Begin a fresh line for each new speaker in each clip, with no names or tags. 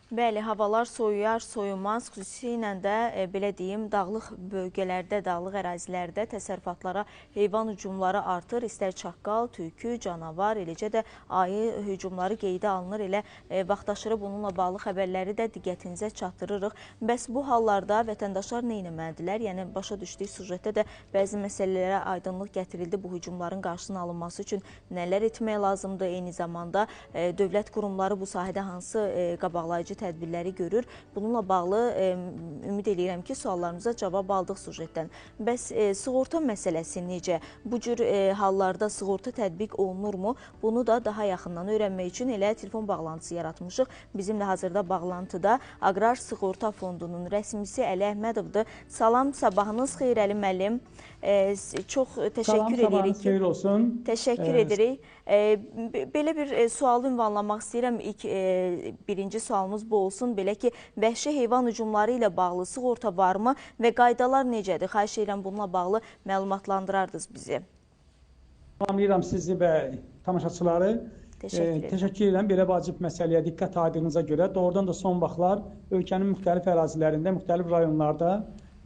Bəli, havalar soyuyar, soyumaz, xüsusilə də belə deyim, dağlıq bölgələrdə, dağlıq ərazilərdə təsərrüfatlara heyvan hücumları artır. İstər çaqqal, tülkü, canavar, eləcə də ayı hücumları qeydə alınır. Elə vaxtaşırı bununla bağlı xəbərləri də diqqətinizə çatdırırıq. Bəs bu hallarda vətəndaşlar nə etməlidirlər? Yəni, başa düşdüyü süjetdə də bəzi məsələlərə aydınlıq gətirildi. Bu hücumların qarşısının alınması üçün nələr etmək lazımdır? Eyni zamanda dövlət qurumları bu sahədə hansı qabaqlayıcı tədbirləri görür. Bununla bağlı ümid eləyirəm ki, suallarımıza cavab aldıq süjetdən. Bəs sığorta məsələsi necə? Bu cür hallarda sığorta tətbiq olunurmu? Bunu da daha yaxından öyrənmək üçün elə telefon bağlantısı yaratmışıq. Bizimlə hazırda bağlantıda Aqrar Sığorta Fondunun rəsmisi Əli Əhmədovdur. Salam, sabahınız xeyir Əli müəllim. Çox təşəkkür edirik.
Sabahınız xeyir olsun.
Təşəkkür edirik. Belə bir sualı ünvanlamaq istəyirəm. İlk birinci sualımız bu olsun. Belə ki, vəhşi heyvan hücumları ilə bağlı sığorta varmı və qaydalar necədir? Xahiş edirəm, bununla bağlı məlumatlandırardınız bizi.
Salamlayıram sizi və tamaşaçıları. Təşəkkür edirəm belə vacib məsələyə diqqət ayırdığınıza görə. Doğrudan da son vaxtlar ölkənin müxtəlif ərazilərində, müxtəlif rayonlarda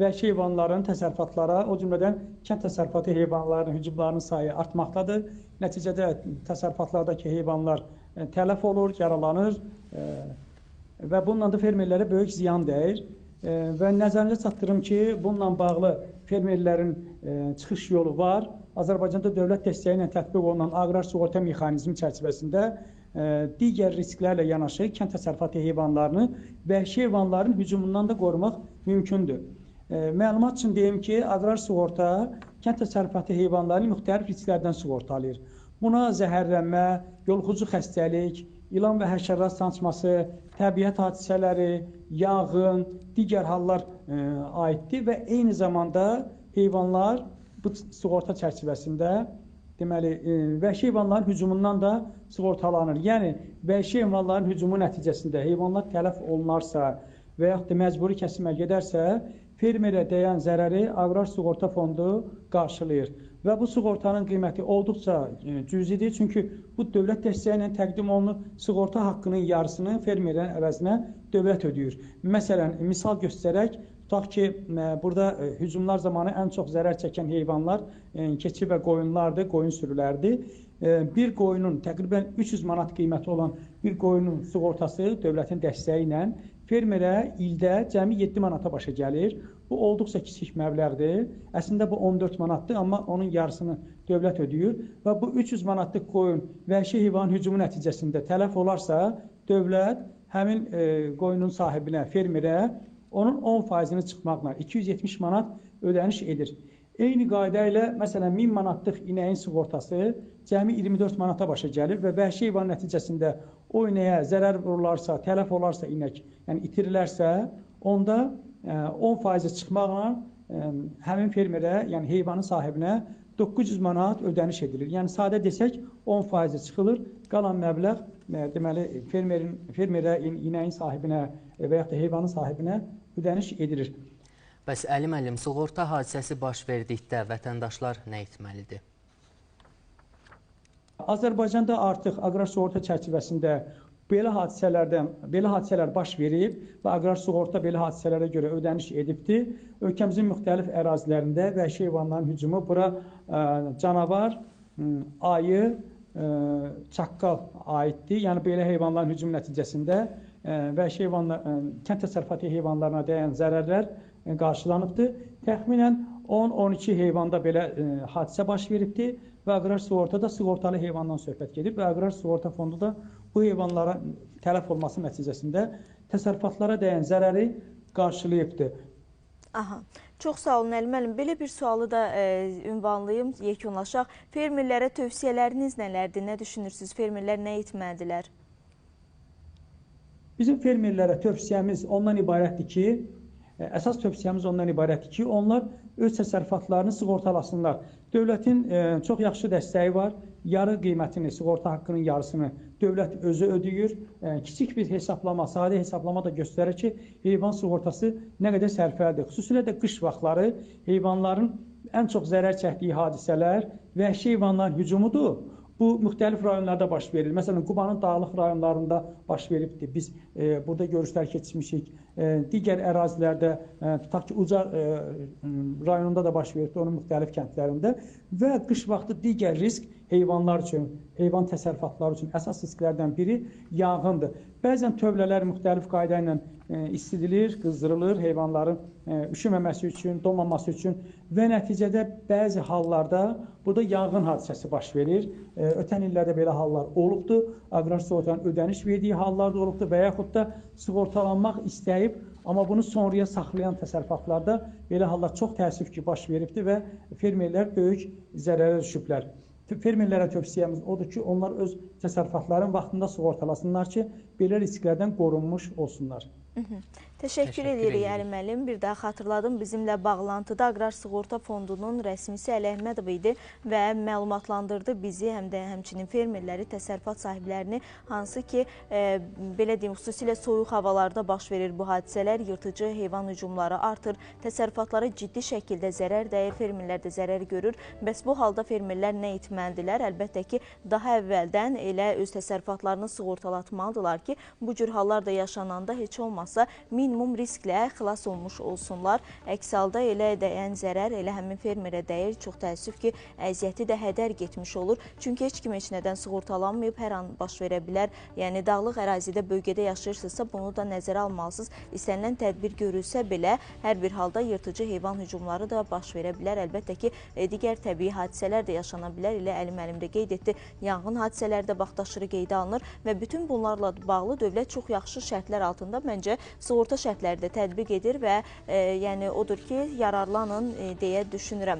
vəhşi heyvanların təsərrüfatlara, o cümlədən kənd təsərrüfatı heyvanlarının hücumlarının sayı artmaqdadır. Nəticədə təsərrüfatlardakı heyvanlar tələf olur, yaralanır və bununla da fermerlərə böyük ziyan dəyir. Və nəzərinizə çatdırım ki, bununla bağlı fermerlərin çıxış yolu var. Azərbaycanda dövlət dəstəyi ilə tətbiq olunan aqrar sığorta mexanizmi çərçivəsində digər risklərlə yanaşı kənd təsərrüfatı heyvanlarını vəhşi heyvanların hücumundan da qorumaq mümkündür. Məlumat üçün deyim ki, aqrar sığorta kənd təsərrüfatı heyvanlarını müxtəlif risklərdən sığortalayır. Buna zəhərlənmə, yoluxucu xəstəlik, ilan və həşərat sancması, təbiət hadisələri, yanğın, digər hallar aiddir və eyni zamanda heyvanlar bu sığorta çərçivəsində deməli, vəhşi heyvanların hücumundan da sığortalanır. Yəni, vəhşi heyvanların hücumu nəticəsində heyvanlar tələf olunarsa və yaxud da məcburi kəsimə gedərsə, fermerə dəyən zərəri Aqrar Sığorta Fondu qarşılayır. Və bu sığortanın qiyməti olduqca cüzidir. Çünki bu dövlət dəstəyi ilə təqdim olunur. Sığorta haqqının yarısını fermerin əvəzinə dövlət ödəyir. Məsələn, misal göstərək, tutaq ki, burada hücumlar zamanı ən çox zərər çəkən heyvanlar keçi və qoyunlardır, qoyun sürülərdir. Bir qoyunun təqribən 300 manat qiyməti olan bir qoyunun sığortası dövlətin dəstəyi ilə fermerə ildə cəmi 7 manata başa gəlir. Bu olduqca kiçik məbləğdir. Əslində bu 14 manatdır, amma onun yarısını dövlət ödəyir və bu 300 manatlıq qoyun vəhşi heyvan hücumu nəticəsində tələf olarsa, dövlət həmin qoyunun sahibinə, fermerə onun 10%-ni çıxmaqla 270 manat ödəniş edir. Eyni qayda ilə, məsələn, 1000 manatlıq inəyin sığortası cəmi 24 manata başa gəlir və vəhşi heyvan nəticəsində o inəyə zərər vurularsa, tələf olarsa inək, yəni itirilərsə, onda 10% çıxmaqla həmin fermerə, yəni heyvanın sahibinə 900 manat ödəniş edilir. Yəni sadə desək 10% çıxılır, qalan məbləğ deməli fermerə, inəyin sahibinə və yaxud da heyvanın sahibinə ödəniş edilir.
Bəs Əli müəllim, sığorta hadisəsi baş verdikdə vətəndaşlar nə etməlidir?
Azərbaycanda artıq aqrar sığorta çərçivəsində belə hadisələr baş verib və aqrar sığorta belə hadisələrə görə ödəniş edibdir. Ölkəmizin müxtəlif ərazilərində vəhşi heyvanların hücumu bura canavar, ayı, çaqqal aiddir. Yəni belə heyvanların hücumu nəticəsində vəhşi heyvanlar, kənd təsərrüfatı heyvanlarına dəyən zərərlər qarşılanıbdır. Təxminən 10-12 heyvanda belə hadisə baş veribdir və aqrar sığortada sığortalı heyvandan söhbət gedir və Aqrar Sığorta Fondu da bu heyvanlara tələf olması nəticəsində təsərrüfatlara dəyən zərəri qarşılayıbdır.
Aha. Çox sağ olun Əli müəllim. Belə bir sualı da ünvanlayım, yekunlaşaq. Fermerlərə tövsiyələriniz nələrdir? Nə düşünürsünüz? Fermerlər nə etməlidirlər?
Bizim fermerlərə tövsiyəmiz ondan ibarətdir ki, əsas tövsiyəmiz ondan ibarətdir ki, onlar öz təsərrüfatlarını sığortalasınlar. Dövlətin çox yaxşı dəstəyi var. Yarı qiymətini, sığorta haqqının yarısını dövlət özü ödəyir. Kiçik bir hesablama, sadə hesablama da göstərir ki, heyvan sığortası nə qədər sərfəlidir. Xüsusilə də qış vaxtları heyvanların ən çox zərər çəkdiyi hadisələr vəhşi heyvanların hücumudur. Bu müxtəlif rayonlarda baş verir. Məsələn, Qubanın dağlıq rayonlarında baş veribdir. Biz burada görüşlər keçmişik. Digər ərazilərdə, tutaq ki, Ucar rayonunda da baş veribdir, onun müxtəlif kəndlərində. Və qış vaxtı digər risk heyvanlar üçün, heyvan təsərrüfatları üçün əsas risklərdən biri yanğındır. Bəzən tövlələr müxtəlif qayda ilə istidilir, qızdırılır heyvanların üşüməməsi üçün, donmaması üçün və nəticədə bəzi hallarda burada yanğın hadisəsi baş verir. Ötən illərdə belə hallar olubdur. Aqrar sığortanın ödəniş verdiyi hallar da olubdur və yaxud da sığortalanmaq istəyib, amma bunu sonraya saxlayan təsərrüfatlarda belə hallar çox təəssüf ki, baş veribdir və fermerlər böyük zərərə düşüblər. Fermerlərə tövsiyəmiz odur ki, onlar öz təsərrüfatlarının vaxtında sığortalasınlar ki, belə risklərdən qorunmuş olsunlar.
Təşəkkür edirik Əli müəllim. Bir daha xatırladım, bizimlə bağlantıda Aqrar Sığorta Fondunun rəsmisi Əli Əhmədov idi və məlumatlandırdı bizi, həm də həmçinin fermerləri, təsərrüfat sahiblərini, hansı ki, belə deyim, xüsusilə soyuq havalarda baş verir bu hadisələr, yırtıcı heyvan hücumları artır, təsərrüfatlara ciddi şəkildə zərər dəyir, fermerlər də zərər görür. Bəs bu halda fermerlər nə etməlidirlər? Əlbəttə ki, daha əvvəldən elə öz təsərrüfatlarını sığortalatmalıdırlar ki, bu cür hallar da yaşananda heç olmasa minimum risklə xilas olmuş olsunlar. Əks halda elə dəyən zərər elə həmin fermerə dəyir. Çox təəssüf ki, əziyyəti də hədər getmiş olur. Çünki heç kim heç nədən sığortalanmayıb, hər an baş verə bilər. Yəni dağlıq ərazidə, bölgədə yaşayırsınızsa, bunu da nəzərə almalısınız. İstənilən tədbir görülsə belə, hər bir halda yırtıcı heyvan hücumları da baş verə bilər. Əlbəttə ki, digər təbii hadisələr də yaşana bilər. Elə Əli müəllim də qeyd etdi, yanğın hadisələri də vaxtaşırı qeydə alınır və bütün bunlarla bağlı dövlət çox yaxşı şərtlər altında məncə sığorta şərtləri də tətbiq edir və yəni odur ki, yararlanın deyə düşünürəm.